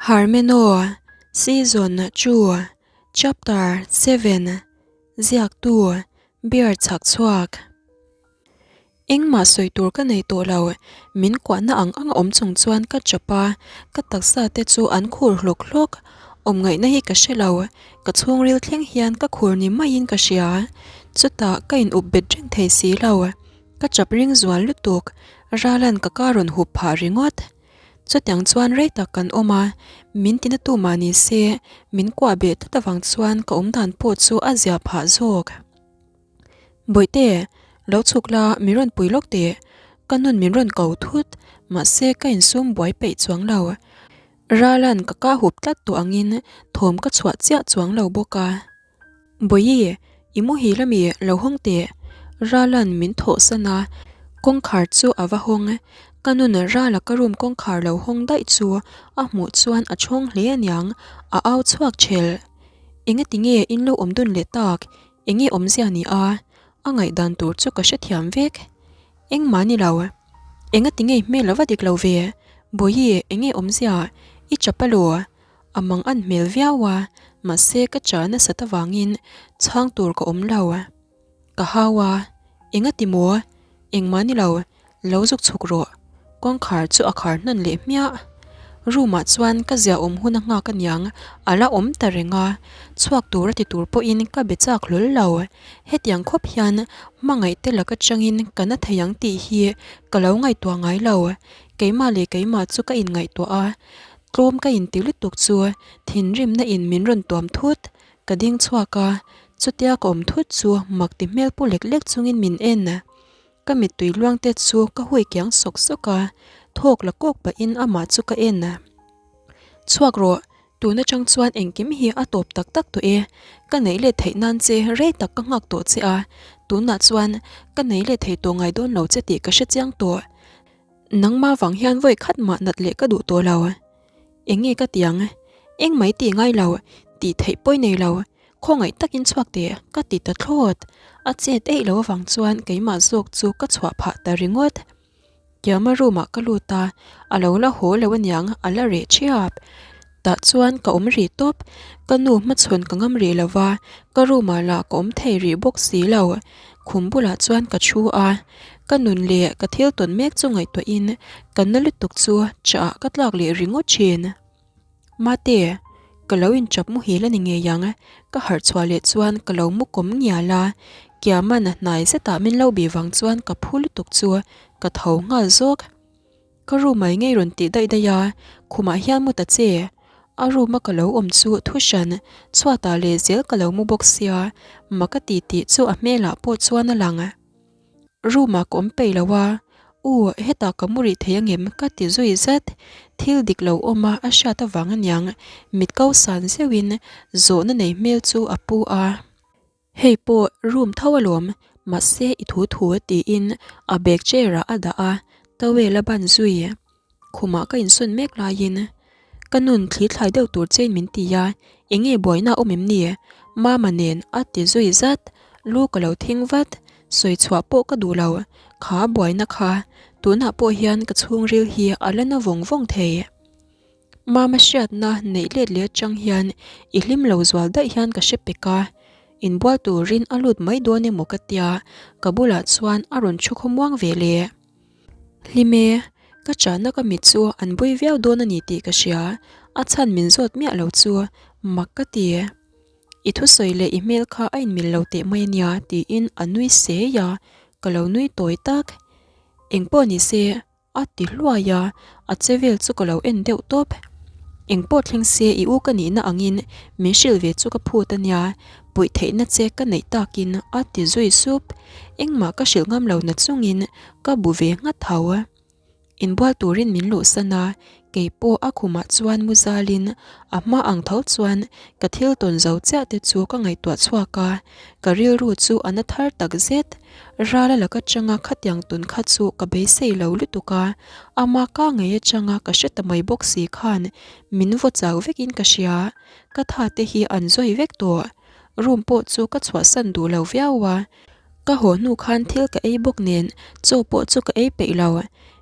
Harmeno, Season 2, Chapter 7, Ziaktu, Beer chhak chhuak. Engmah sawi tur ka nei tawh lo, min kuahna ang ang a awm chung chuan ka chap a, ka taksa te chu an khur hlawk hlawk. Awm ngaihna hi ka hre lo, ka chhungril thleng hian ka khur ni maiin ka hria. Chutah ka in up bet reng thei si lo, ka chap ring zual lutuk, Ralan ka ka rawn hup phah ringawt. Chutiang chuan rei tak kan awm a, min tina tu mah ni se, min kuah beh tlat avang chuan ka awm dan pawh chu a zia phah zawk. Bawihte, lo chhuk la min rawn pui lawk teh. Ka nun min rawn ko thut, mahse ka insum buai peih chuang lo. Ralan ka ka hup tlat tawh angin thawm ka chhuah chiah chuang lo bawk a. Bawihi, i muhil ami lo hawng teh. Ralan min thawh san a, kawngkhar chu a va hawng. Ka nun Rala ka room kawngkhar lo hawng daih chu a hmuh chuan a chhawng hle aniang, a au chhuak chhel. Engati nge in lo awm dun leh tak? Enge awmzia ni a, a ngaihdan tur chu ka hrethiam vek. Engmah ni lo. Enga ti ngei hmel a va dik lo ve. Bawihi, enge awmzia? I chap a lo. A mang an hmel viau a, mahse ka cha nasat avangin chhang tur ka awm lo. Ka hau a, enga ti maw? Engmah ni lo, lo zuk chhuk rawh. Kawngkhar chu a khar hnan leh hmiah. Room ah chuan ka zia awm hun a nghak aniang a la awm ta reng a, chhuak tur a ti tur pawhin ka be chak hlawl lo. Hetiang khawp hian hmangaih te lak atangin ka na thei ang tih hi ka lo ngaihtuah ngai lo. Keimah leh keimah chu ka inngaihtuah a, tlawm ka inti lutuk chu thinrimna in min rawn tuam thut. Ka ding chhuak a, chutia ka awm thut chu mak ti hmel pu lek lek chungin min en. Ka mittui luang te chu ka hui kiang sawk sawk a, thawk la kawk pahin amah chu ka en. Chhuak rawh, tun atang chuan engkim hi a tawp tak tak tawh e, ka neih let theih nan che rei tak ka nghak tawh che a, tunah chuan ka nei let thei tawh ngai dawn lo che tih ka hre chiang tawh. Nangmah vang hian vawi khat mah nat leh ka duh tawh lo. Eng nge ka ti ang? Eng mai tih ngai lo, tih theih pawi nei lo, khawngaih takin chhuak teh ka ti ta thlawt. A chet eih lo avang chuan keimah zawk chu ka chhuah phah ta ringawt. Kiama room ah ka lut a, a lo la haw lo aniang a la reh thiap. Tah chuan ka awm rih tawp, ka nu hmachhawn ka ngam rih lo va, ka room ah lah ka awm thei rih bawk si lo. Khum bulah chuan ka thu a, ka nun leh ka thil tawn mek chu ngaihtuahin ka na lutuk chu chah ah ka tlak leh ringawt thin. Mate, ka lo inchap muhil a ni ngei ang, ka harh chhuah leh chuan ka lo mu kawm ngial a, Kiama'n a hnai zetah min lo bih vang chuan ka phu lutuk chu ka tho nghal zawk. Ka room ah engei rawn tih daih daih a, khumah hian mu ta che. A room a ka lo awm chu thu hran, chhuatah leh zel ka lo mu bawk sia, mak a ti tih chu a hmelah pawh chuan a lang. Room ah ka awm peih lo a, u hetah ka mu rih thei angem ka ti zui zet. Thil dik lo awm a a hriat avang aniang, mit ko san zeuhin zawhna nei hmel chu a pu a. Hei pawh room tho alawm, mahse i thu thu tiin a bag chair ah a dah a, towel a ban zui. Khumah ka insawn mek laiin ka nun thli thlai deuh tur chein min ti a, eng nge buaina a awm em ni? Mama nen a ti zui zat, lu ka lo thing vat, sawi chhuah pawh ka duh lo, kha buaina kha tunah pawh hian ka chhungril hi a la na vawng vawng thei. Mama hriatna neih let leh atang hian i hlim lo zual daih hian ka hre pek a, inbual turin a lut mai dawn emaw ka tia, ka bulah chuan a rawn thu khawmuang ve le. Hlim e, ka chahna ka mit chu an bui viau dawn a ni tih ka hria, a chhan min zawt miah lo chu mak ka ti. I thusawi leh i hmel kha a inmil lo teh mai ania tiin a nui sei a, ka lo nui tawi tak. Engpawh ni se, A ti hluai a, a che vel chu ka lo en deuh tawp. Engpawh thleng se i u ka nihna angin min hrilh ve chu ka phut a nia, puih theihna che ka neih takin a ti zui sup. Engmah ka hrilh ngam lo na chungin ka bu ve nghat tho. Inbual turin min luhsan a, keipawh a khumah chuan mu zalin a hma ang tho chuan ka thil tawn zo chiah te chu ka ngaihtuah chhuak a, ka rilru chu a na thar tak zet. Rala laka changa khatiang tun kha chu ka beisei lo lutuk a, ama ka ngei atanga ka hre ta mai bawk si khan min vaw chau vekin ka hria, ka tha te hi an zawi vek tawh. Room pawh chu ka chhuahsan duh lo viau a, ka haw hnu khan thil ka ei bawk nen chaw pawh chu ka ei peih lo.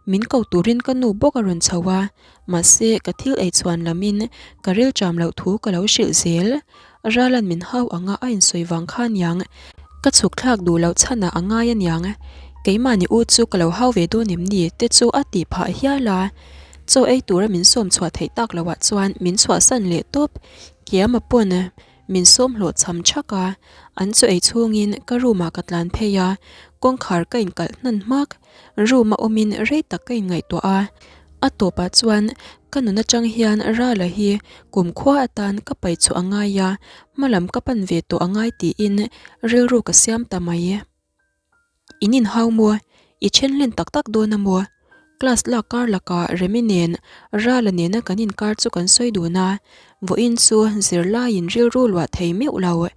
Min ko turin ka nu bawk a rawn chho a, mahse ka thil ei chhuan lamin ka rilṭam loh thu ka lo hrilh zel. Ralan min hau anga a insawi vang kha aniang, ka chhuk thlak duh loh chhanah a ngai aniang. Keimahni u chu ka lo hau ve dawn em ni te chu a tih phah hial a. Chaw ei tura min sawm chhuah theih tak loah chuan min chhuahsan leh tawp. Kiama pawn Min sawm hlawh cham chhak a, an chaw ei chhungin ka room ah ka tlan phei a, kawngkhar ka inkalh hnan hmak. Room a awmin rei tak ka inngaihtuah a, a tawpah chuan ka nun atang hian Rala hi kumkhua atan ka paih chhuah a ngai a, hmalam ka pan ve tawh a ngai tiin rilru ka siam ta mai. In inhau maw? I then hlen tak tak dawn a maw? Class lak kar lakah Remi nen Rala nena kan inkar chu kan sawi dun a, vawiin chu zirlaiin rilru luah thei meuh lo.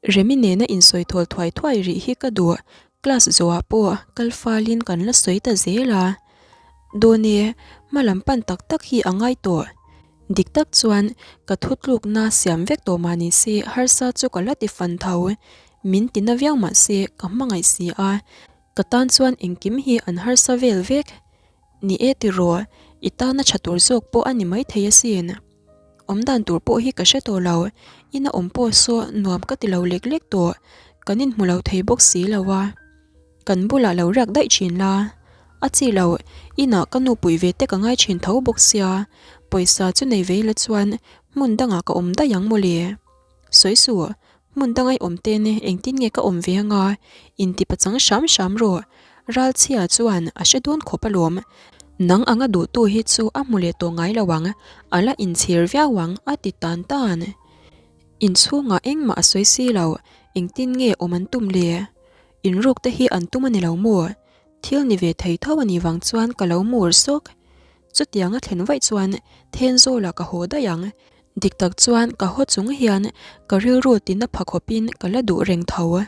Remi nena insawi thawl thuai thuai rih hi ka duh, class zawhah pawh kal falin kan la sawi ta zel a. Dawn e, hma lam pan tak tak hi a ngai tawh. Dik tak chuan ka thutlukna siam vek tawh mah ni se harsa chu ka la ti fan tho. Min ti na viau mah se ka hmangaih si a, ka tan chuan engkim hi an harsa vel vek. Ni e tiraw, i tana tha tur zawk pawh a ni maithei asin. Awmdan tur pawh hi ka hre tawh lo, ina awm pawh saw nuam ka ti lo lek lek tawh, kan inhmu lo thei bawk si lo a. Kan bulah lo riak daih thin la. A chi lo, inah ka nu puih ve te ka ngai thin tho bawk sia, pawisa chu nei ve ila chuan hmun dangah ka awm daih ang mawle. Sawi suh, hmun danga i awm ten engtin nge ka awm ve anga? Inti pachang hram hram rawh. Ralchhia chuan a hre dawn khawp alawm. Nang anga duhtu hi chu a hmu leh tawh ngai lo ang, a la inchhir viau ang a ti tan tan. Inchhungah engmah a sawi si lo, engtin nge awm an tum le? Inruk te hi an tum a ni lo maw? Thil ni ve thei tho a nih vang chuan ka lo mur sawk. Chutiang a thlen vaih chuan Thenzawlah ka haw daih ang. Dik tak chuan ka haw chung hian ka rilru tina pha khawpin ka la duh reng tho.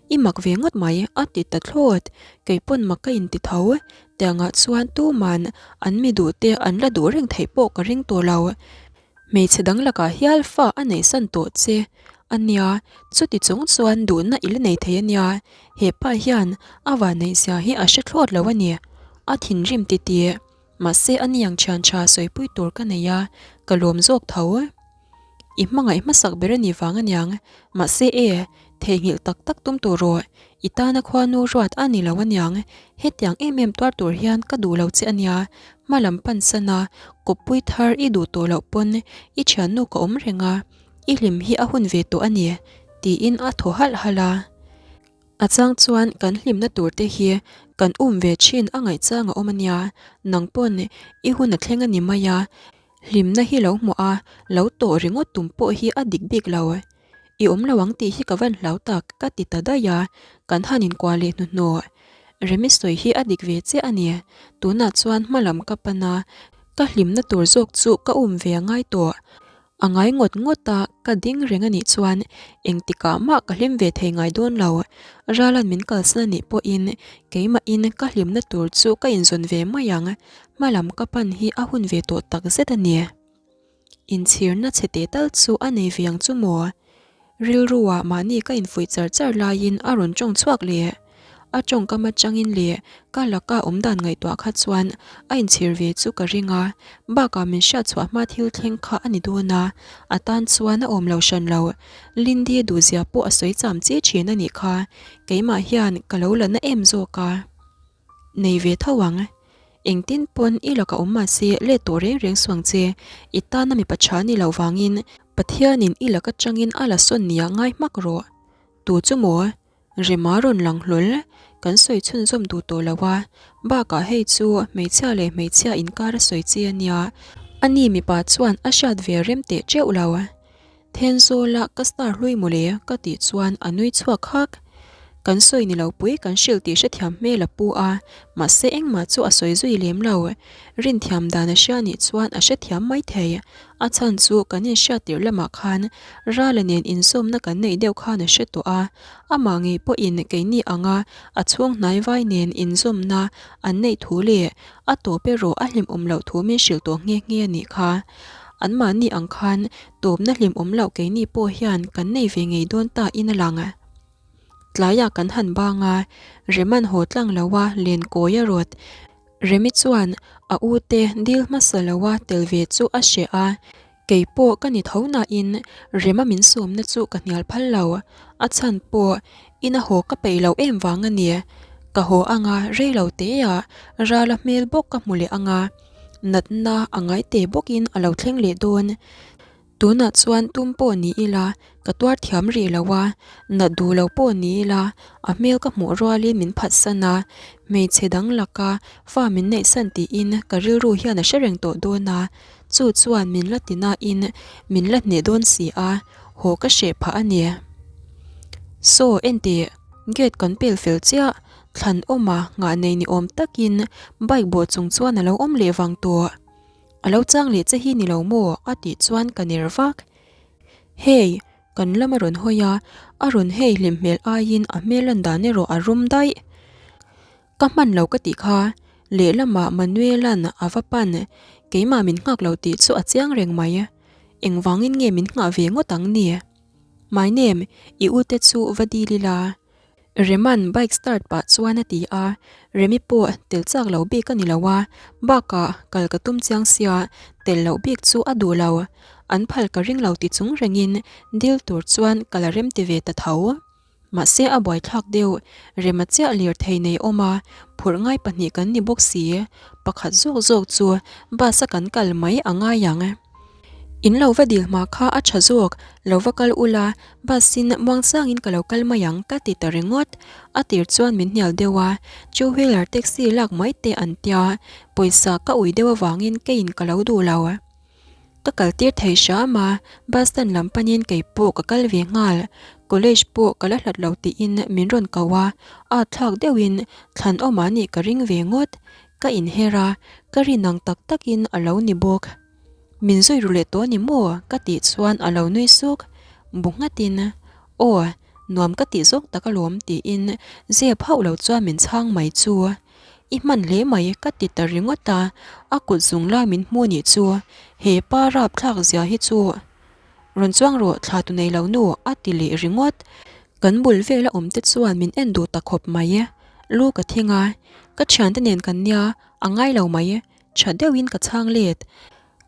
I mak ve ngawt mai a ti ta thlawt. Kei pawn mak ka inti tho. Tiangah chuan tuman an mi duh te an la duh reng theih pawh ka ring tawh lo. Hmeichhe dang lakah hial fa a neihsan tawh che a nia, chuti chung chuan duhna i la nei thei a nia. He pa hian a vanneihzia hi a hre thlawt lo a ni. A thinrim titih. Mahse a niang thian tha sawipui tur ka nei a, ka lawm zawk tho. I hmangaih hmasak ber a nih vang aniang, mahse e, theihnghilh tak tak tum tur rawh, i tana khuanu ruat a ni lo aniang, hetiang em em tuar tur hian ka duh lo che ania, hma lam pan san a, kawppui thar i duh tawh loh pawn i thiannu ka awm reng a, i hlim hi a hun ve tawh a ni, tiin a thaw halh halh a. A chang chuan kan hlimna tur te hi kan um ve thin a ngaihchang a awm a nia, nang pawn i hun a thleng a ni mai a, hlimna hi lo hmuh a, lo tawh ringawt tum pawh hi a dik bik lo. I awm lo ang tih hi ka van hlau tak ka ti ta daih a, kan han inkuah leh hnuhnawh. Remi sawi hi a dik ve chiah a ni, tunah chuan hma lam ka pan a, ka hlimna tur zawk chu ka um ve a ngai tawh. A ngai ngawt ngawt a, ka ding reng a nih chuan engtikah mah ka hlim ve thei ngai dawn lo. Ralan min kalsan a nih pawhin keimahin ka hlimna tur chu ka inzawn ve mai ang, hma lam ka pan hi a hun ve tawh tak zet a ni. Inchhirna chhe teh tal chu a nei ve ang chu maw? Rilruah mahni ka infuih char char laiin a rawn tawng chhuak leh. A tawngkam atangin leh ka laka awmdan ngaihtuah kha chuan a inchhir ve chu ka ring a, bakah min hriatchhuah hma thil thleng kha a ni dawn a, a tan chuan a awm lo hran lo. Lindy duhzia pawh a sawi cham chi thin a nih kha, keimah hian ka lo la na em zawk a. Nei ve tho ang. Engtin pawn i laka awm mahse let tawh reng reng suang che, i tana mipa tha ni loh vangin Pathianin i laka tangin a la sawn nia ngai hmak rawh. Tu chu maw? Rema rawn lang hlawl, kan sawi chhunzawm duh tawh lo a, bakah hei chu hmeichhia leh hmeichhia inkar a sawi chi a nia, ani mipa chuan a hriat ve rem teh teuh lo. Thenzawla ka star hlui mawle ka tih chuan a nui chhuak hak. Kan sawi ni lo pui kan hrilh tih hrethiam hmel a pu a, mahse engmah chu a sawi zui lem lo. Rinthiam dan a hria nih chuan a hrethiam mai thei. A chhan chu kan inhriat tirh lamah khan Rala nen inzawmna kan neih deuh khan a hre tawh a, amah ngei pawhin keini anga a chhung hnai vai nen inzawmna an neih thu leh a tawp erawh a hlimawm loh thu min hrilh tawh nghe nghe a nih kha. Anmahni ang khan Tawpna hlimawm loh keini pawh hian kan nei ve ngei dawn ta in a lang. Tlaiah kan han bang a, Reman haw tlang lo a len kawi a rawt. Remi chuan a u te dil hmasa loa tel ve chu a hreh a, kei pawh ka ni tho nain Rema min sawmna chu ka hnial phal lo. A chhan pawh ina haw ka peih loh em vang a ni. Ka haw anga rei lo teah Rala hmel bawk ka hmu leh anga natna a ngai te bawkin a lo thleng leh dawn. Tunah chuan tum pawh ni ila ka tuar thiam rih lo a, nat duh lo pawh ni ila a hmel ka hmuh rualin min phatsan a, hmeichhe dang laka fa min neihsan tiin ka rilru hian a hre reng tawh dawn a, chu chuan min la ti nain min la hneh dawn si a, haw ka hreh phah a ni. Saw enteh, gate kan pel fel chiah, thlan awma nghah nei ni awm takin bike bawh chung chuan a lo awm leh vang tawh. A lo chang leh che hi ni lo maw? a tih chuan ka ner vak. Hei, kan lam a rawn hawi a, a rawn hei hlim hmel aiin a hmel lan dan erawh a rum daih. Ka hman lo ka tih kha, lehlamah Manuela'n a va pan, keimah min nghak lo tih chu a chiang reng mai. Engvangin nge min nghah ve ngawt ang ni? My name, i ute chu va dil ila. Reman bike start pah chuan a ti a, Remi pawh tel chak lo bik a ni lo a, bakah kal ka tum chiang sia, tel loh bik chu a duh lo. An phal ka ring lo ti chung rengin dil tur chuan ka la rem ti ve ta tho. Mahse a buaithlak deuh, Rema chiah lirthei nei awm a, phurh ngai pahnih kan ni bawk si, pakhat zawk zawk chu bus a kan kal mai a ngai ang. In lo va dil hma kha a tha zawk, lo va kal ula, bus in muangchangin ka lo kal mai ang ka ti ta ringawt. A tir chuan min hnial deuh a, two wheeler taxi lak mai te an tia, pawisa ka ui deuh avangin keiin ka lo duh lo. Ka kal tir thei hram a, bus stand lam panin kei pawh ka kal ve nghal, college pawh ka la hlat lo tiin min rawn ko a, at thlak deuhin thlan awm ah nih ka ring ve ngawt, ka inher a, ka rin ang tak takin a lo ni bawk. Min zui ru leh tawh ni maw? ka tih chuan a lo nui suk. Bu nghatin, Aw, nuam ka tih zawk tak alawm tiin zep hauh lo chuan min chhang mai chu. I hman hle mai ka ti ta ringawt a, a kut zung lai min hmu nih chu. He pa rapthlak zia hi chu rawn chuang rawh thla tu nei lo nu a ti leh ringawt. Kan bul vela awm te chuan min en duh ta khawp mai. Lu ka thing a, ka thiante nen kan nia a ngai lo mai. Tha deuhin ka chhang let.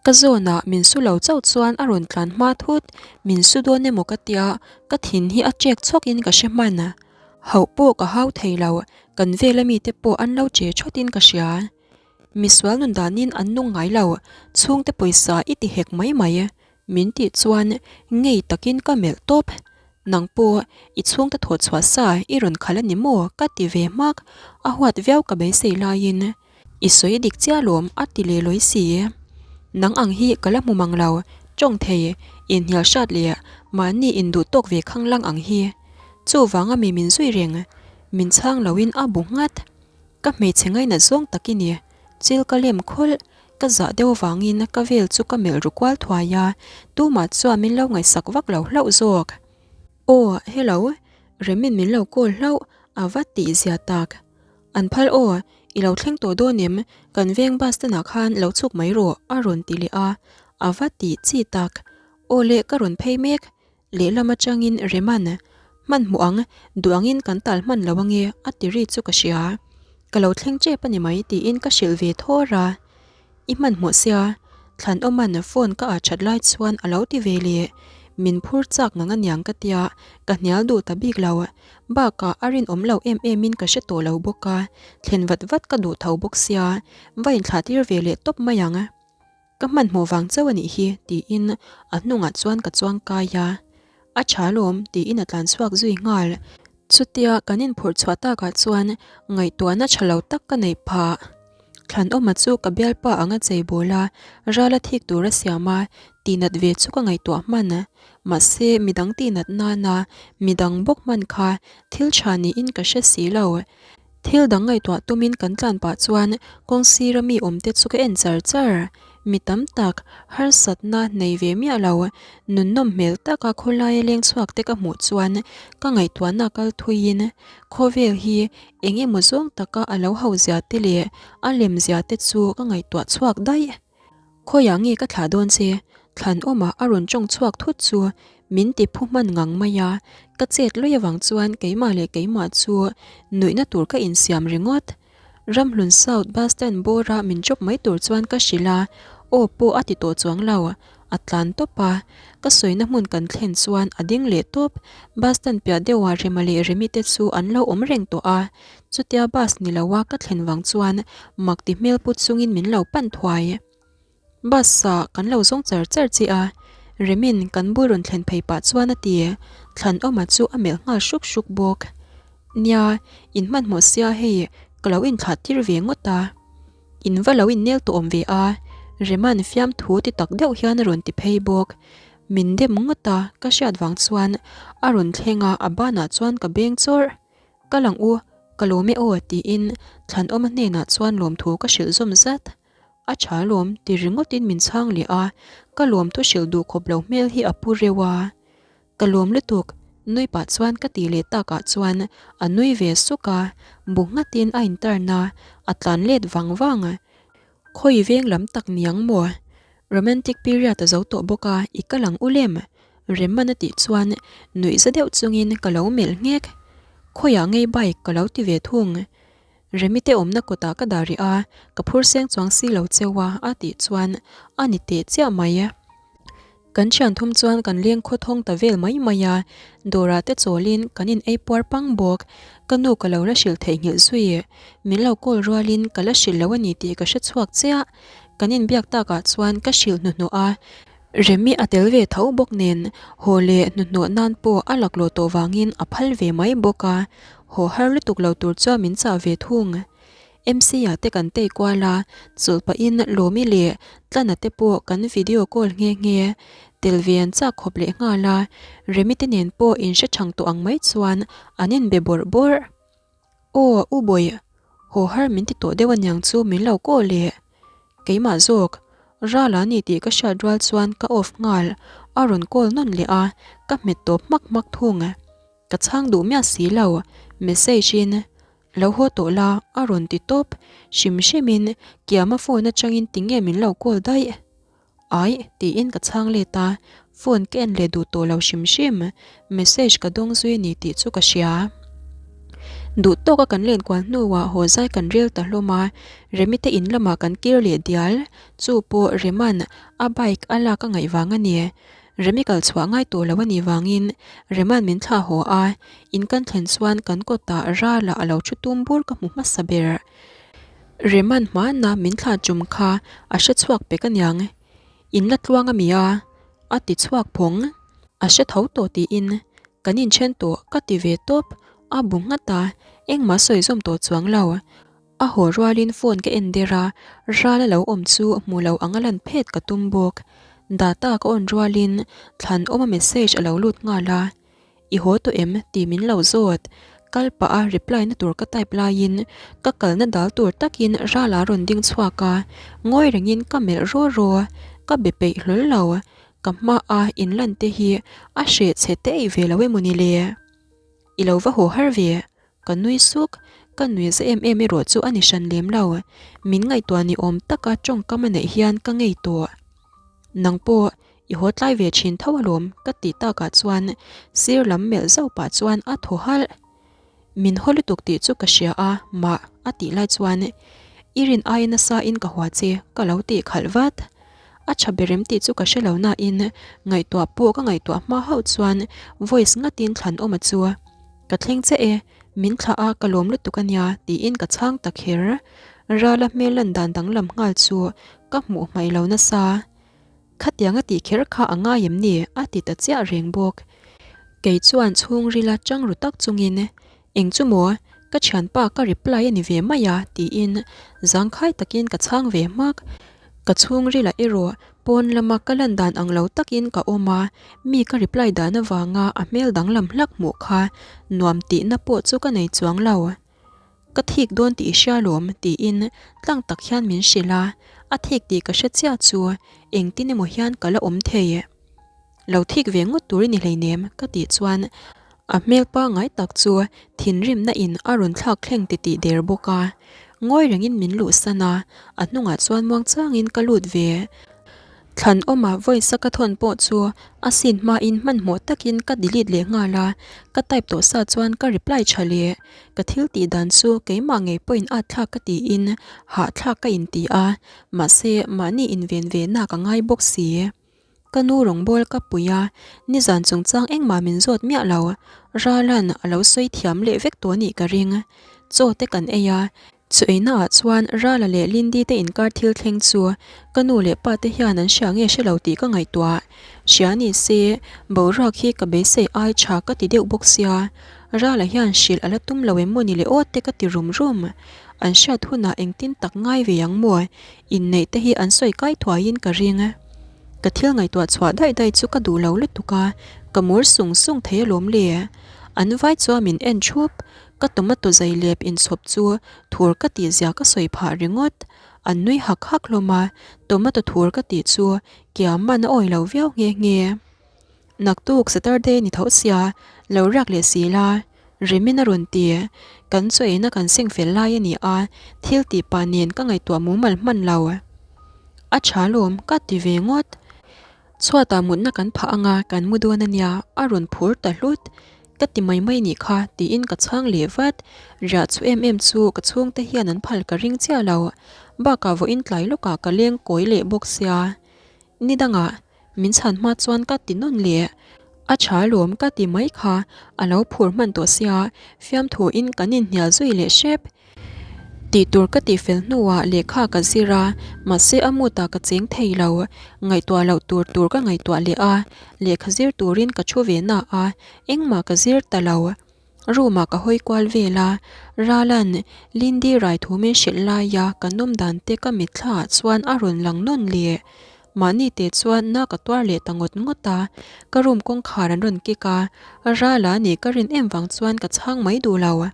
Ka zawnah min su lo chauh chuan a rawn tlan hma thut, min su dawn emaw ka tia, ka thin hi a chek chhawkin ka hre hman. Hauh pawh ka hau thei lo, kan vela mite pawh an lo che thawtin ka hria. Misual nun danin an nung ngai lo, chhungte pawisa i ti hek mai mai. Min tih chuan ngei takin ka melh tawp. Nang pawh i chhungte thawh chhuah sa i rawn khalh a ni maw? ka ti ve hmak. A huat viau ka beisei laiin i sawi dik chiah lawm a ti leh lawi si. Nang ang hi ka la hmu mang lo, tawng thei, inhnial hrat leh mahni induh tawk ve khanglang ang hi. Chuvanga mi min zui reng, min chhang loin a bu nghat. Ka hmeichhe ngainat zawng tak i ni, chil ka lem khawlh. Ka zah deuh avangin ka vel chu ka melh ru kual thuai a, tumah chuan min lo ngaihsak vak lo hlauh zawk. Aw, hello, Remin min lo call hlauh, a va tih zia tak. An phal aw, i lo thleng tawh dawn em, kan veng bus stand ah khan lo chhuk mai rawh a rawn ti leh a, a va tih chi tak. Aw le ka rawn phei mek, Lehlam atangin Reman, Hmanhmawh ang, duh angin kan tal hman lo ange a ti ri chu ka hria. Ka lo thleng tep a ni mai tiin ka hrilh ve thawr a. I hmanhmawh sia, Thlanawman phone ka ah that lai chuan a lo ti ve leh. Min phur chak ngang aniang ka tia, ka hnial duh ta bik lo. Bakah a rinawm lo em emin ka hre tawh lo bawk a, thlen vat vat ka duh tho bawk sia, va inthlah tir ve leh tawp mai ang. Ka hmanhmawh vang chauh a nih hi, tiin a hnungah chuan ka chuang kai a. A tha alawm, tiin a tlan chhuak zui nghal. Chutia kan inphurh chhuah takah chuan ngaihtuahna tha lo tak ka neih phah. Thlanawma chu ka bialpa anga chei bawl a, ral a thik tur a siam a, tihnat ve chu ka ngaihtuah hman. Mahse, midang tihnat nana midang bawk hman kha thil tha niin ka hre si lo. Thil dang ngaihtuah tumin kan tlan pah chuan kawng sira mi awmte chu ka en char char. Mi tam tak, harsatna nei ve miah lo, nunnawm hmel taka khawlaia leng chhuak te ka hmuh chuan ka ngaihtuahna kal thuiin khawvel hi eng emaw zawng taka a lo ho zia te leh a lem zia te chu ka ngaihtuah chhuak daih. Khawiah nge ka thlah dawn che? Thlanawmah a rawn tawng chhuak thut chu min ti phu hman ngang mai a, ka chet luih avang chuan keimah leh keimah chu nuihna tur ka insiam ringawt. Ramhlun South Bus Stand bawra min drop mai tur chuan ka hrilh a, aw pawh a ti tawh chuang lo. A tlan tawp a, ka sawina hmun kan thlen chuan a ding leh tawp. Bus stand piah deuhah Rema leh Remi te chu an lo awm reng tawh a, chutia bus ni loa ka thlen vang chuan mak ti hmel put chungin min lo pan thuai. Bus ah kan lo zawng char char che a, Remin kan bul rawn thlen phei pah chuan a ti. Thlanawma chu a melh nghal hruk hruk bawk. Nia, in hmanhmawh sia hei ka lo inthlah tir ve ngawt a. In va lo innel tawh awm ve a, Reman fiamthu ti tak deuh hian a rawn ti phei bawk. Min dem ngawt a, ka hriat vang chuan a rawn thleng a, a banah chuan ka beng chawrh. Ka lang u, ka lawm e aw tiin Thlanawma hnenah chuan lawmthu ka hrilh zawm zat. A tha lawm ti ringawtin min chhang leh a, ka lawm thu hrilh duh khawp lo hmel hi a pu reuh a. Ka lawm lutuk, nui pah chuan ka ti leh takah chuan a nui ve suk a, bu nghatin a inturn a, a tlan let vang vang. Khawi veng lam tak niang maw? Romantic period a zo tawh bawk a, i kal ang u lem? Remman a tih chuan nuih za deuh chungin ka lo melh nghek. Khawiah ngei bike ka lo ti ve thung. Remi te awmna kawtah ka dah rih a, ka phur seng chuang si lo cheu a, a tih chuan a ni teh chiah mai. Kan thian thum chuan kan leng khaw thawng ta vel mai mai a, dawrah te chawlin kan in ei puar pang bawk. Ka nu ka lo la hrilh theihnghilh zui. Min lo call rualin ka la hrilh lo a ni tih ka hre chhuak chiah. Kan inbiak takah chuan ka hrilh hnuhnawh a, Remi a tel ve tho bawk nen haw leh hnuhnawh nan pawh a laklawh tawh vangin a phal ve mai bawk a, haw har lutuk lo tur chuan min chah ve thung. MC ah te kan tei kual a, chawlh pahin Lawmi leh Tlana te pawh kan video call nghe nghe. Tel ve an chak khawp leh nghal a, Remi te nen pawh inhre thang tawh ang mai chuan an inbe bawrh bawrh. Aw, U Bawih, haw har min ti tawh deuh aniang chu min lo call leh. Keimah zawk, ral a ni tih ka hriat rual chuan ka off nghal, a rawn call nawn leh a, ka hmet tawp hmak hmak thung. Ka chhang duh miah si lo, message in, Lo haw tawh la, a rawn ti tawp, hrim hrim in Kiama phone atangin tinge min lo call daih? Aih, tiin ka chhang let a, phone ka en leh duh tawh lo hrim hrim, message ka dawng zui a ni tih chu ka hria. Duh tawka kan len kual hnuah haw zai kan rel ta hlawm a, Remi te in lamah kan kir leh dial, chu pawh Rema'n a bike a lak a ngaih vang a ni. Remi kal chhuah ngai tawh lo a nih vangin Rema'n min thlah haw a, in kan thlen chuan kan kawtah Rala a lo thu tum bur ka hmu hmasa ber. Reman hmana min thlah tum kha a hre chhuak pek aniang. In la tluang a mi a? A ti chhuak phawng. A hre tho tawh tiin kan inthen tawh ka ti ve tawp. A bu nghat a, engmah sawi zawm tawh chuang lo. A haw rualin phone ka en der a, ral a lo awm chu hmu lo ang a lan phet ka tum bawk. Data ka on rualin thlan awma message a lo lut nghal a. I haw tawh em? tih min lo zawt. Kal pah a reply na tur ka type laiin ka kalna dal tur takin Rala rawn ding chhuak a, ngawi rengin ka melh raw raw. Ka be peih hlawl lo. Ka hma a inlan te hi a hreh chhe te eih ve lo emaw ni le? I lo va haw har ve. Ka nui suk. Ka nui za em em erawh chu a ni hran lem lo. Min ngaihtuah ni awm taka tawngkam a neih hian ka ngei tawh. Nang pawh i haw tlai ve thin tho alawm ka tih takah chuan sir lam melh zauh pah chuan a thaw halh. Min haw lutuk tih chu ka hria a mah a tih lai chuan i rin aia nasa in ka hua che ka lo tih khalh vat. A tha ber em tih chu ka hre lo nain ngaihtuah pawh ka ngaihtuah hma hauh chuan voice ngatin thlan awm a chu. Ka thleng che e, min thlah a ka lawm lutuk a nia tiin ka chhang ta kher. Rala hmel lan dan danglam nghal chu ka hmuh hmaih lo nasa. Khatiang a tih kher kha a ngai em ni? a ti ta chiah reng bawk. Kei chuan chhungrila chang ru tak chungin, Eng chu maw? Ka thianpa ka reply a ni ve mai a tiin zangkhai takin ka chhang ve hmak. Ka chhungrila erawh pawn lama ka lan dan ang lo takin ka awm a, mi ka reply dan avanga a hmel danglam hlak hmuh kha nuam tihna pawh chu ka nei chuang lo. Ka thik dawn tih i hria lawm tiin tlang tak hian min hrilh a, a thik tih ka hre chiah chu engtin emaw hian ka la awm thei. Lo thik ve ngawt tur i ni hleinem ka tih chuan a hmel pangngai tak chu thinrimna in a rawn thlak thleng titih der bawk a. Ngawi rengin min luhsan a, a hnungah chuan muangchangin ka lut ve. Thlan awma voice a ka thawn pawh chu a scene hmain hmanhmawh takin ka delete leh nghal a, ka type tawh sa chuan ka reply tha leh. Ka thil tih dan chu keimah ngei pawhin at thlak ka tiin hahthlak ka inti a, mahse mahni inven ve na ka ngai bawk si. Ka nu rawngbâwl ka pui a, nizan chungchang engmah min zawt miah lo. Râla'n a lo sawi thiam leh vek tawh anih ka ring. Chaw te kan ei a, chu einaah chuan Râla leh Lindy te inkar thil thleng chu ka nu leh pa te hian an hria nge hre lo tih ka ngaihtuah. Hria ni se, boruak hi ka beisei ai tha ka ti deuh bawk sia. Râla hian hrilh a la tum lo em maw ni le aw te ka ti rum rum. An hriat hunah engtin tak ngai ve ang maw? Inneih te hi an sawi kai thuaiin ka ring. Ka thil ngaihtuah chhuah daih daih chu ka duh lo lutuk a, ka mur sung sung thei alawm le. An vai chuan min en thup, ka tomato zai lep inchhawp chu thur ka tih zia ka sawi phah ringawt. An nui hak hak hlawm a, tomato thur ka tih chu kiaman a awi lo viau nghe nghe. Naktuk Saturday ni tho sia, lo riak leh si la, Rimin a rawn ti. Kan chaw eina kan seng fel lai a ni a, thil tih pah nen ka ngaihtuah mumal hman lo. A tha lawm, ka ti ve ngawt. Chhuatah mutna kan phah anga kan mu dawn a nia, a rawn phur ta hlut. Ka ti mai mai nih kha, tiin ka chhang leh vat. Riah chu em em chu ka chhungte hian an phal ka ring chiah lo. Bakah vawiin tlai lawkah ka leng kawi leh bawk sia. Ni dangah min chhan hma chuan ka ti nawn leh. A tha lawm ka ti mai kha a lo phur hman tawh sia, fiamthu in kan inhnial zui leh hrep. Tih tur ka tih fel hnuah lehkha ka zir a, mahse a mood ah ka cheng thei lo. Ngaihtuah loh tur tur ka ngaihtuah leh a, lehkha zir turin ka thu ve na a, engmah ka zir ta lo. Room ah ka hawi kual vel a, Ralan Lindy rai thu min hrilh laia ka nawm dan te ka mitthla ah chuan a rawn lang nawn leh. Mahni te chuan na ka tuar leh ta ngawt ngawt a, ka room kawngkhar an rawn kick a, Rala nih ka rin em vang chuan ka chhang mai duh lo.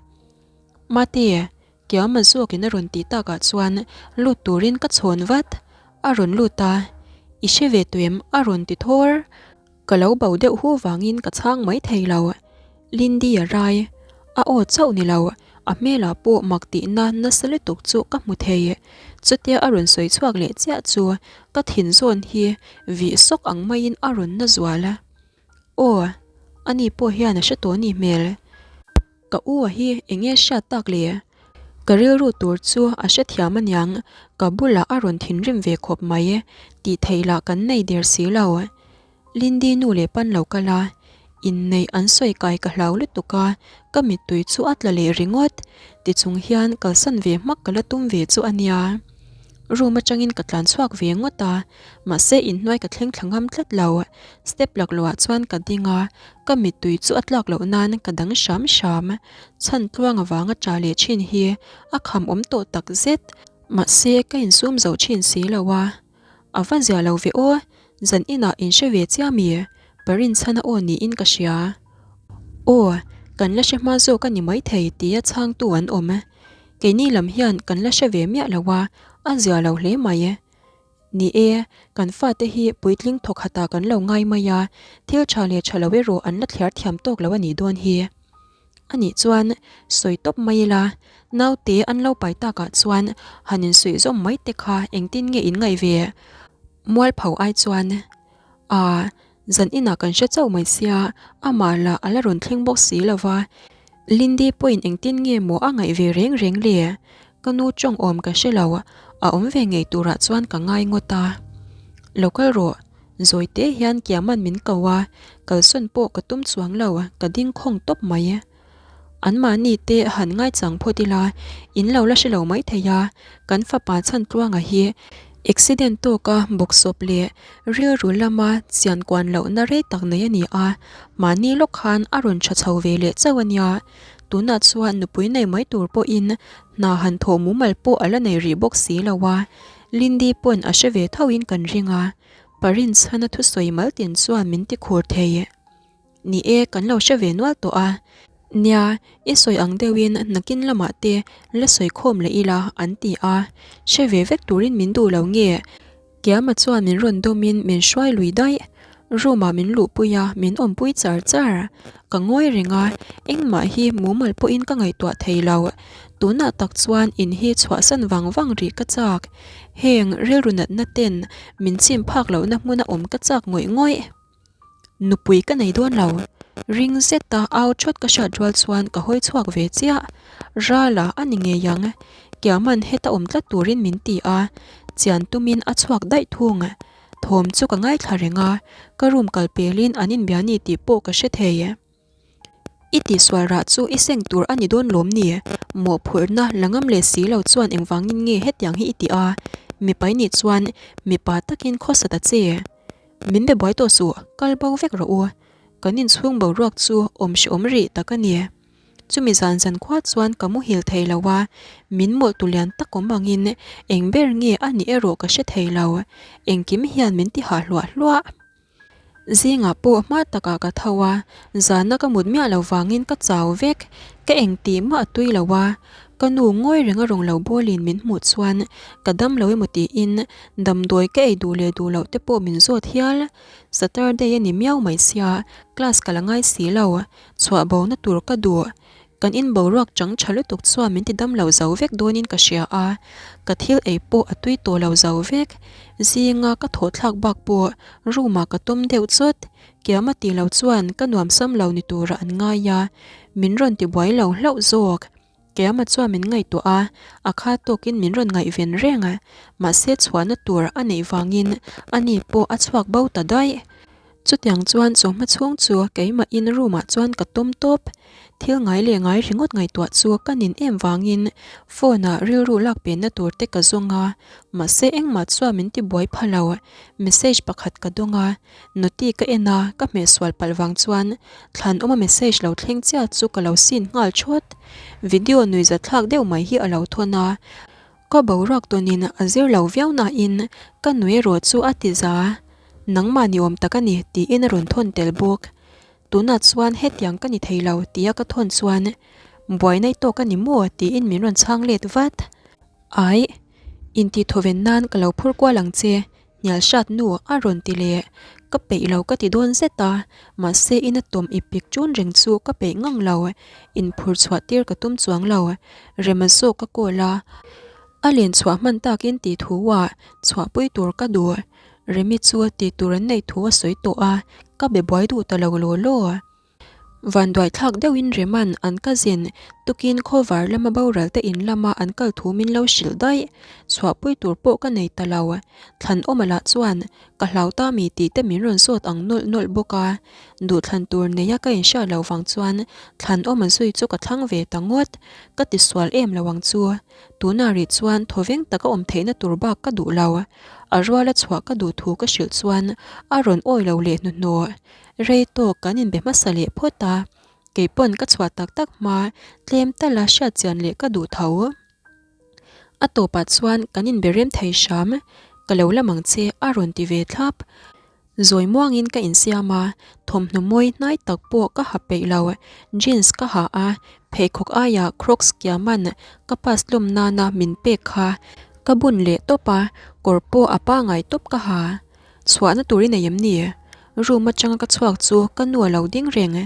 Mate, Kiama zawkin a rawn tih takah chuan lut turin ka chhawn vat. A rawn lut a, I hre ve tawh em? a rawn ti thawr. Ka lo bo deuh hu vangin ka chhang mai thei lo. Lindy a rai. A aw chauh ni lo, a hmelah pawh mak tihna nasa lutuk chu ka hmu thei. Chutia a rawn sawi chhuak leh chiah chu ka thin zawn hi vih sawk ang maiin a rawn na zual. Aw, ani pawh hian a hre tawh ni hmel. Ka u a hi eng nge hriat tak le? Ka rilru tur chu a hrethiam aniang, ka bulah a rawn thinrim ve khawp mai, tih theih lah kan nei der si lo. Lindy nu leh pan lo kal a, inneih an sawi kai ka hlau lutuk a, ka mittui chu a tla leh ringawt, tichung hian kalsan ve hmak ka la tum ve chu a nia. Room atangin ka tlan chhuak ve ngawt a, mahse inhnuai ka thleng thla ngam tlat lo. Step laklawh ah chuan ka ding a, ka mittui chu a tlak loh nan ka dang hram hram. Chhan tluang avanga tah leh thin hi a kham awm tawh tak zet. Mahse ka insum zo thin si lo a. A va zia lo ve aw, zan inah in hre ve chiah mi? Parinchhana aw niin ka hria. Aw, kan la hre hma zawk a ni maithei tia chhangtu an awm. Keini lam hian kan la hre ve miah lo a, a zia lo hle mai. Ni e, kan fate hi puitling thawk khatah kan lo ngai mai a, thil tha leh tha lo erawh an la thliar thiam tawk lo a nih dawn hi. A nih chuan sawi tawp mai ila, naute an lo pai takah chuan han insuih zawm mai te kha engtin nge in ngaih ve? Mualpho ai chuan, Aa, Zan inah kan hre chauh mai sia, amah lah a la rawn thleng bawk si lo va. Lindy pawhin engtin nge maw a ngaih ve reng reng le? Ka nu tawng awm ka hre lo, a awm ve ngei turah chuan ka ngai ngawt a. Lo kal rawh, zawi te hian Kiaman min ko a, kalsawn pawh ka tum chuang lo, ka ding khawng tawp mai. Anmahni te han ngaichang phawt ila, in lo la hre lo mai thei a, kan fapa Chhantluanga hi accident tawka bawksawp leh rilru lama chian kuan lohna rei tak nei a ni a, mahni lawk khan a rawn tha chho ve leh chauh a nia. Tunah chuan nupui nei mai tur pawhin hna han thawh mumal pawh a la nei rih bawk si lo a, Lindy pawn a hre ve thoin kan ring a, Parinchhana thusawi maltin chuan min ti khur thei. Ni e, kan lo hre ve nual tawh a. Nia, i sawi ang deuhin nakin lamah te la sawi khawm leh ila an ti a. Hre ve vek turin min duh lo nge? Kiama chuan min rawn dawmin min hruai lui daih. Room ah min luhpui a, min awmpui char char. Ka ngawi reng a, engmah hi mumal pawhin ka ngaihtuah thei lo. Tunah tak chuan in hi chhuahsan vang vang rih ka chak. Heng rilru natna ten min chim phak lohna hmuna awm ka chak ngawih ngawih. Nupui ka nei dawn lo. Ring zeta au thawt ka hriat rual chuan ka hawi chhuak ve chiah. Rala a ni ngei ang. Kiaman heta awm tlat turin min ti a, chian tumin a chhuak daih thung. Thawm chu ka ngaithla reng a, ka room kal pelin an inbia ni tih pawh ka hre thei. I tihsual rah chu i seng tur a ni dawn lawm ni? Mawhphurhna la ngam leh si lo chuan engvangin nge hetiang hi i tih a? Mipa i nih chuan mipa takin khawsa ta che. Min be buai tawh suh, kal bo vek rawh u. Kan inchhung boruak chu awm hrehawm rih tak a ni. Chumi zan zan khua chuan ka muhil thei lo a, min mawlh tu lian tak awm angin eng ber nge a nih erawh ka hre thei lo. Engkim hian min ti hah hluah hluah. Zingah pawh hma takah ka tho a, zana ka mut miah lo vangin ka chau vek, ka engtih mah a tui lo a, ka nu ngawi reng a rawn lo bawlin min hmuh chuan ka dam lo emaw tiin damdawi ka ei duh leh duh loh te pawh min zawt hial. Saturday a ni miau mai sia, class ka la ngai si lo, chhuah bo na tur ka duh. Kan in boruak chang tha lutuk chuan min ti dam lo zo vek dawnin ka hria a, ka thil ei pawh a tui tawh lo zo vek. Zinga ka thawh thlak bak pawh room ah ka tawm deuh chawt. Kiama tih lo chuan ka nuam sam lo ni turah an ngai a, min rawn ti buai lo hlauh zawk. Kiama chuan min ngaihtuah a, a kha tawkin min rawn ngaihven reng a, mahse chhuahna tur a neih vangin ani pawh a chhuak bo ta daih. Chutiang chuan chawhma chhung chu keimahin room ah chuan ka tawm tawp. Thil ngai leh ngai ringawt ngaihtuah chu ka nin em vangin phone ah rilru lak penna tur te ka zawng a, mahse engmah chuan min ti buai pha lo. Message pakhat ka dawng a, noti ka en a, ka hmehsual palh vang chuan thlanawma message lo thleng chiah chu ka lo sin nghal thawt. Video nuihzatthlak deuh mai hi a lo thawn a. Ka boruak tawnin a zir lo viau nain ka nui erawh chu a ti za, Nangmah ni awm tak a ni tiin a rawn thawn tel bawk. Tunah chuan hetiang ka ni thei lo tia ka thawn chuan buaina i tawk a ni maw tiin min rawn chhang let vat. Aih, intihthawven nan ka lo phur kual ang che Hnial hrat nu a rawn ti leh, ka peih lo ka ti dawn zet a, mahse ina tawm i pik ṭun reng chu ka peih ngang lo, inphur chhuah tir ka tum chuang lo, Rema zawk ka call a, a len chhuah hman takin tih thu ah chhuahpui tur ka duh, Remi chu tih tur an neih thu a sawi tawh a, ka be buai duh ta lo law law. Vanduaithlak deuhin Reman an cousin tukin khawvar lama boral te in lama an kal thu min lo hrilh daih. Chhuahpui tur pawh ka nei ta lo. Thlanawma lah chuan ka hlau ta mi tih te min rawn zawt ang nawlh nawlh bawk a. Duhthlan tur neia ka inhriat loh vang chuan Thlanawma zui chu ka thlang ve ta ngawt. Ka tisual em lo ang chu. Tunah rih chuan thawveng taka awm theihna tur bak ka duh lo. A ruala chhuah ka duh thu ka hrilh chuan a rawn awi lo leh hnuhnawh. Rei tawk kan inbe hmasa leh phawt a, kei pawn ka chhuah tak tak hma tlem tala hriat chian leh ka duh tho. A tawpah chuan kan inbe rem thei hram, ka lo lam ang che a rawn ti ve thlap. Zawi muangin ka insiam a, thawmhnaw mawi hnai tak pawh ka ha peih lo, jeans ka ha a, pheikhawk aiah crocs kiaman ka pass tlawm nana min pek kha ka bun leh tawp a, kawr pawh a pangai tawp ka ha. Chhuahna tur i nei em ni? Room atanga ka chhuak chu ka nu a lo ding reng.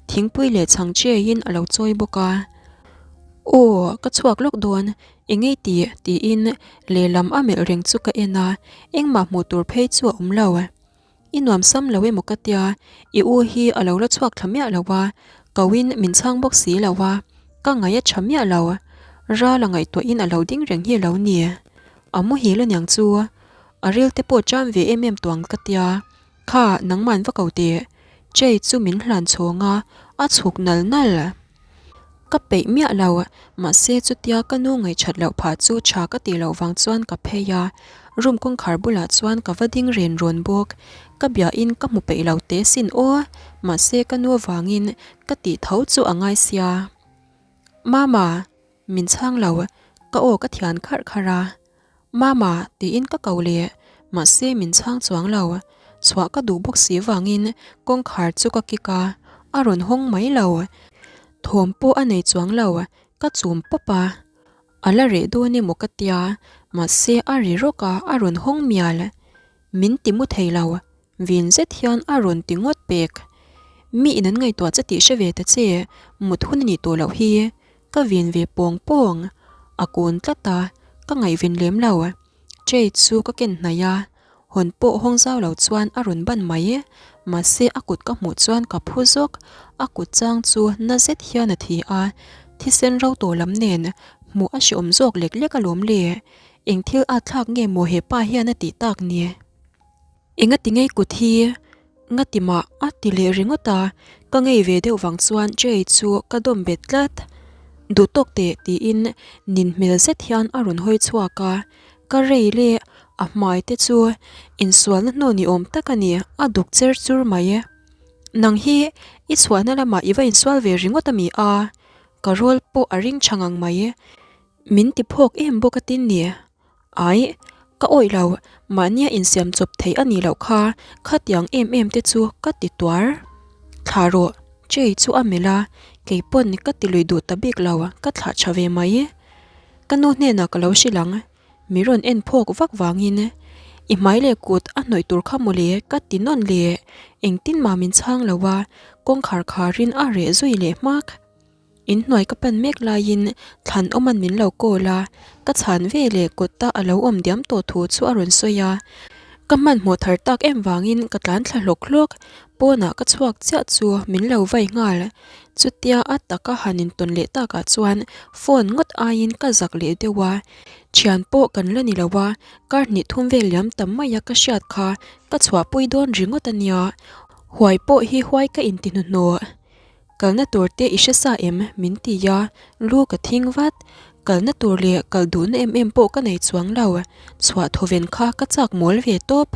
Thingpui leh chhang cheiin a lo chawi bawk a. Aw, ka chhuak lawk dawn, eng ei tih? tiin lehlam a melh reng chu ka en a, engmah hmuh tur phei chu a awm lo. I nuam sam lo emaw ka tia, i u hi a lo la chhuak thla miah lo a, koin min chhang bawk si lo a, ka ngaih a tha miah lo. Rala ngaihtuahin a lo ding reng hi a lo ni. A muhil aniang chu. A ril te pawh cham ve em em tuang ka tia, kha nangman va ko teh, Jay chu min hlan chhawng a, a chhuk nal nal. Ka peih miah lo, mahse chutia ka nu ngaihchat loh phah chu tha ka tih loh vang chuan ka phei a, room kawngkhar bulah chuan ka va ding ren rawn bawk, ka biahin ka hmu peih lo teh sin aw, mahse ka nu avangin ka tih tho chu a ngai sia. Mama, min chhang lo, ka aw ka thian kharh kharh a. Mama, tiin ka ko leh, mahse min chhang chuang lo. Chhuah ka duh bawk si vangin kawngkhar chu ka kik a, a rawn hawng mai lo. Thawm pawh a nei chuang lo, ka chum pawp a. A la reh dawn emaw ka tia, mahse a ri rawk a, a rawn hawng mial. Min ti mu thei lo. Vin zet hian a rawn ti ngawt pek. Mi in an ngaihtuah che tih hre ve ta che, mut hun a nih tawh loh hi. Ka vin ve pawng pawng. A kun tlat a, ka ngaihven lem lo. Tray chu ka ken hnaih a, hawn pawh hawng zau lo chuan a rawn ban mai. Mahse a kut ka hmuh chuan ka phu zawk, a kut chang chu na zet hian a thi a, thisen ro tawh lam nen hmuh a hreawm zawk lek lek alawm le. Eng thil at thlak nge maw he pa hian a tih tak ni? Engati ngei kut hi ngati mah a ti leh ringawt a, ka ngei ve deuh vang chuan tray chu ka dawm bet tlat. Duh tawk teh tiin nin hmel zet hian a rawn hawi chhuak a, ka rei leh a hmai te chu insualna hnu ni awm tak a ni, a duk cher chur mai. Nang hi i chhuahna lamah i va insual ve ringawt a mi a? Ka rawl pawh a ring tha ngang mai. Min ti phawk em bawk a tin ni. Aih, ka awih lo, mahnia insiam chawp theih a nih loh kha, khatiang em em te chu ka ti tuar. Thlah rawh, Jay chu a melh a, kei pawn ka ti lui duh ta bik lo, ka thlah tha ve mai. Ka nu hnenah ka lo hrilh ang, mi rawn en phawk vak vangin i hmai leh kut a hnawih tur kha mawle ka ti nawn leh, engtin mah min chhang lo a, kawngkhar kharin a reh zui leh hmak. Inhnuai ka pan mek laiin thlan awman min lo call a, ka chhan ve leh kawta a lo awm diam tawh thu chu a rawn sawi a. Ka hmanhmawh thar tak em vangin ka tlan thla hlawk hlawk, pawnah ka chhuak chiah chu min lo vai nghal. Chutia a taka han intawn leh takah chuan phone ngawt aiin ka zak leh deuh a, thian pawh kan la ni lo a, kar hnih thum vel liam tam maia ka hriat kha ka chhuahpui dawn ringawt a nia, huai pawh hi huai ka inti hnuhnawh. Kalna tur te i hre sa em? min ti a, lu ka thing vat. Kalna tur leh kal duhna em em pawh ka nei chuang lo, chhuah thawven kha ka chak mawl ve tawp.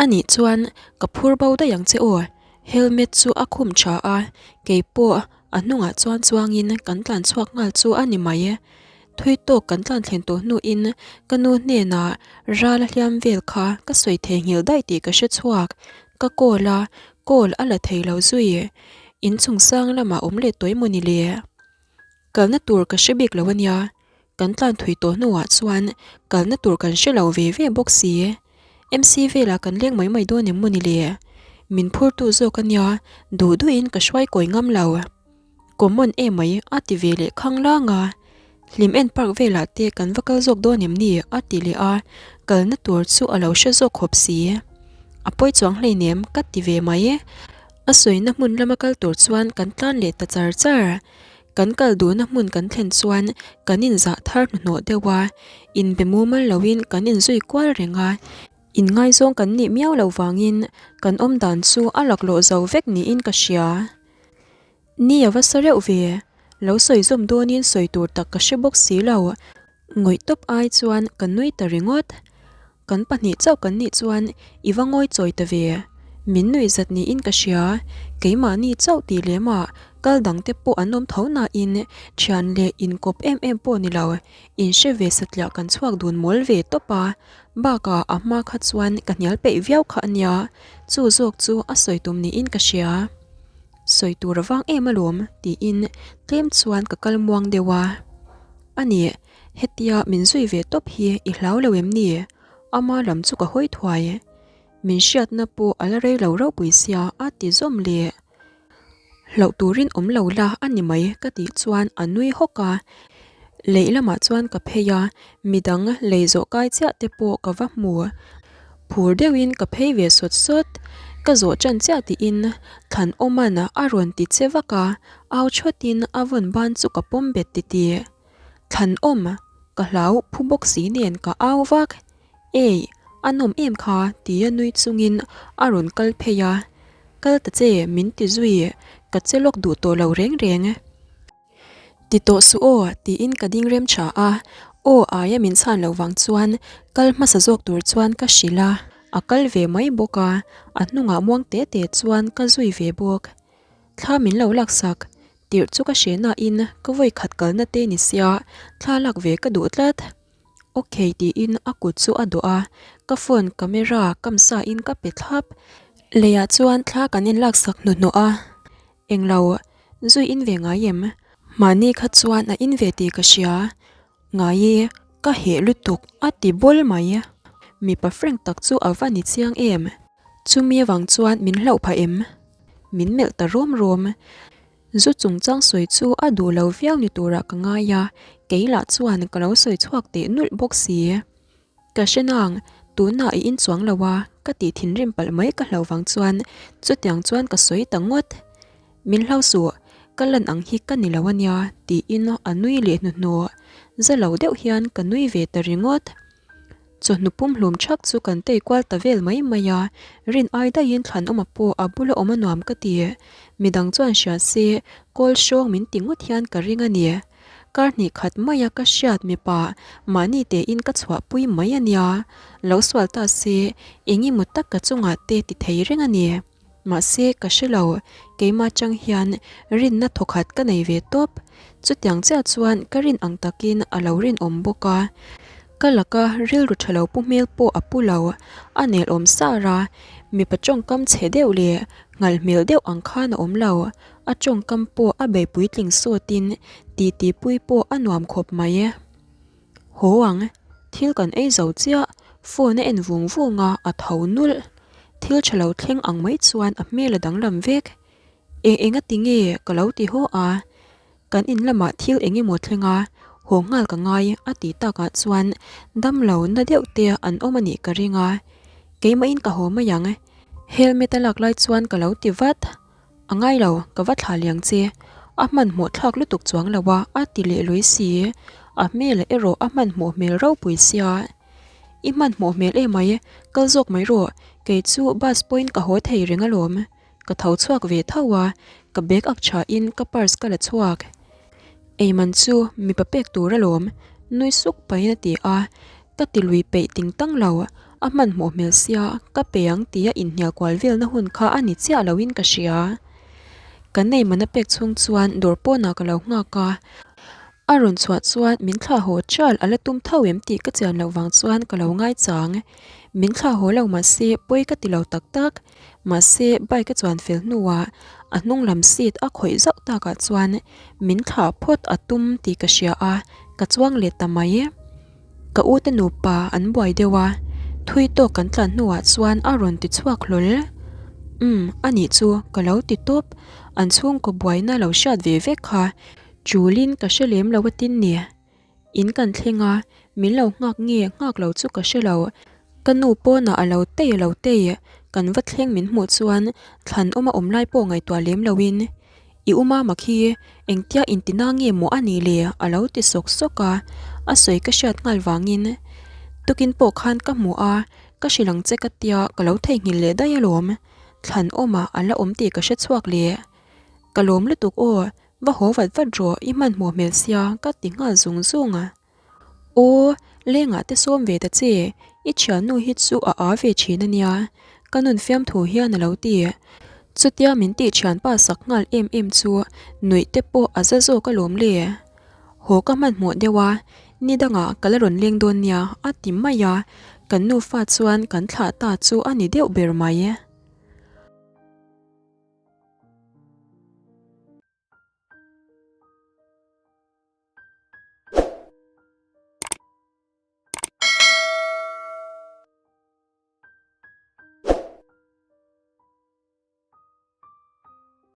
Anih chuan ka phur bo daih ang che aw, helmet chu a khum tha a, kei pawh a hnungah chuan chuangin kan tlan chhuak nghal chu a ni mai. Thui tawk kan tlan thlen tawh hnuin ka nu hnenah ral a hliam vel kha ka sawi theihnghilh daih tih ka hre chhuak. Ka call a, call a la thei lo zui. In chung sang lamah awm leh tawh emaw ni le? Kalna tur ka hre bik lo a nia, kan tlan thui tawh hnuah chuan kalna tur kan hre lo ve ve bawk si. MC velah kan leng mai mai dawn em maw ni le? Min phurtu zawk a nia, duh duhin ka hruai kawi ngam lo. Common emai a ti ve leh khang lang a, Hlim en park velah te kan va kal zawk dawn em ni a ti leh a, kalna tur chu a lo hre zawk khawp si. A pawi chuang hleinem ka ti ve mai. A sawina hmun lama kal tur chuan kan tlan leh ta char char. Kan kal duhna hmun kan thlen chuan kan inzah thar hnuhnawh deuh a, inbe mumal loin kan inzui kual reng a. Inngaizawng kan nih miau loh vangin kan awmdan chu a laklawh zo vek niin ka hria. Ni a va sa reuh ve, lo sawi zawm dawnin sawi tur tak ka hre bawk si lo. Ngawih tawp ai chuan ka nui ta ringawt. Kan pahnih chauh kan nih chuan i va ngawi chawi ta ve. Min nuih zat niin ka hria, keimahni chauh tih lemah kal dangte pawh an awm tho nain thian leh inkawp em em pawh ni lo, inhre ve satliah kan chhuak dun mawl ve tawp a. Bakah a hma kha chuan ka hnial peih viau kha a nia, chu zawk chu a sawi tum niin ka hria. Sawi tur a vang em alawm tiin tlem chuan ka kal muang deuh a. A ni, hetia min zui ve tawp hi i hlau lo em ni? Ama lam chu ka hawi thuai. Min hriatna pawh a la rei lo ropui sia a ti zawm leh. Hlauh turin awm lo la a ni mai ka tih chuan a nui hawk a. Lei lamah chuan ka phei a, midang lei zawh kai chiah te pawh ka va hmu. Phur deuhin ka phei ve sawt sawt, ka zawh ṭan chiah tiin Thlanawma'n a rawn ti che vak a, au chhuatin a vawn ban chu ka pawm bet titih. Thlanawm, ka hlau phu bawk si nen ka au vak, Ei, a nawm em kha tia nui chungin a rawn kal phei a, Kal ta che min ti zui, ka che lawk duh tawh lo reng reng. Ti tawh suh aw tiin ka ding rem tha a, aw aia min chhan loh vang chuan kal hmasa zawk tur chuan ka hrilh a, a kal ve mai bawk a, a hnungah muang te te chuan ka zui ve bawk. Thla min lo laksak tirh chu ka hre nain ka vawi khat kalna te ni sia thla lak ve ka duh tlat. Ok tiin a kut chu a dawh a, ka phone camera kam sa in ka pe thlap. Leiah chuan thla kan inlaksak hnuhnawh a. Englo, zui in ve ngai em? Mahni kha chuan a in ve tih ka hria. Ngai e, ka heh lutuk a ti bawl mai. Mipa frank tak chu a va ni chiang em? Chumi avang chuan min hlauh phah em? Min melh ta rawm rawm. Zu chungchang sawi chu a duh lo viau ni turah ka ngai a, kei lah chuan ka lo sawi chhuak teh nulh bawk si. Ka hre nang, tunah i inchuang lo a, ka tih thinrim palh mai ka hlauh vang chuan chutiang chuan ka sawi ta ngawt. Min hlau suh, ka lan ang hi ka ni lo a nia, tiin a nui leh hnuhnawh. Za lo deuh hian ka nui ve ta ringawt. Chawhnu pumhlum thak chu kan tei kual ta vel mai mai a, rin ai daihin thlanawma pawh a bula awm a nuam ka ti. Midang chuan hria se, kawl hrawng min ti ngawt hian ka ring a ni. Kar hnih khat maia ka hriat mipa mahni tein ka chhuahpui mai a nia. Lo sual ta se, eng emaw tak ka chungah te ti thei reng a ni. Mahse, ka hre lo, keimah chang hian rinna thawkhat ka nei ve tawp. Chutiang chiah chuan ka rin ang takin a lo rinawm bawk a. Ka laka rilru tha lo pu hmel pawh a pu lo, a nelawm sar a, mipa tawngkam chhe deuh leh nghal hmel deuh ang khan a awm lo. A tawngkam pawh a bei puitling sawtin titi pui pawh a nuam khawp mai. Haw ang, thil kan ei zo chiah, phone a en vung vung a, a tho nulh. Thil tha lo thleng ang mai chuan a hmel a danglam vek. Eng eng a ti nge ka lo ti haw a, kan in lamah thil eng emaw thleng a, haw nghal ka ngai a tih takah chuan damlo na deuh te an awm a nih ka ring a, keimahin ka haw mai ang, helmet a lak lai chuan ka lo ti vat. A ngai lo, ka va thlah liang che. A hmanhmawh thlak lutuk chuang lo a, a ti leh lui si. A hmel erawh a hmanhmawh hmel ropui sia. I hmanhmawh hmel emai, kal zawk mai rawh, kei chu bus pawhin ka haw thei reng alawm. Ka tho chhuak ve tho a, ka bag ak thain ka purse ka la chhuak. Eiman chu mipa pek tur alawm, nui suk pahin a ti a, ka ti lui peih ting tang lo, a hmanhmawh hmel sia ka pe ang tia inhnial kual velna hun kha a ni chiah loin ka hria. Kan eiman a pek chhung chuan dawr pawnah ka lo nghak a, a rawn chhuah chuan min thlah haw chial a la tum tho em tih ka chian loh vang chuan ka lo ngaichang. Min thlah haw lo mahse pawi ka ti lo tak tak. Mahse, bike a chuan fel hnuah a hnung lam seat a khawih zauh takah chuan min thlah phawt a tum tih ka hria a, ka chuang let ta mai. Ka ute nupa an buai deuh a, thui tawk kan tlan hnuah chuan a rawn ti chhuak hlawl. Umm, a nih chu ka lo ti tawp, an chhungkaw buaina lo hriat ve vek kha chulin ka hre lem lo atin ni. In kan thleng a, min lo nghak nge nghak lo chu ka hre lo. Ka nu pawnah a lo tei a lo tei, kan va thleng min hmuh chuan thlan awma awm lai pawh ngaihtuah lem loin, I u mama khi engtia intina nge maw a nih le? a lo ti sawk sawk a, a sawi ka hriat nghal vangin tukin pawh khan ka hmu a, ka hrilh ang che ka tia ka lo theihnghilh leh daih alawm, thlan awmah a la awm tih ka hre chhuak leh. Ka lawm lutuk aw, Va haw vat vat rawh, i hmanhmawh hmel sia ka ti nghal zung zung a. Aw, lengah te sawm ve ta che, i thiannu hi chu a aa ve thin a nia, ka nun fiamthu hian a lo ti. Chutia min tih thianpa sak nghal em em chu nuih te pawh a za zawk alawm le. Haw ka hmanhmawh deuh a, ni dangah ka la rawn leng dawn nia a ti mai a, kan nufa chuan kan thlah ta chu a ni deuh ber mai.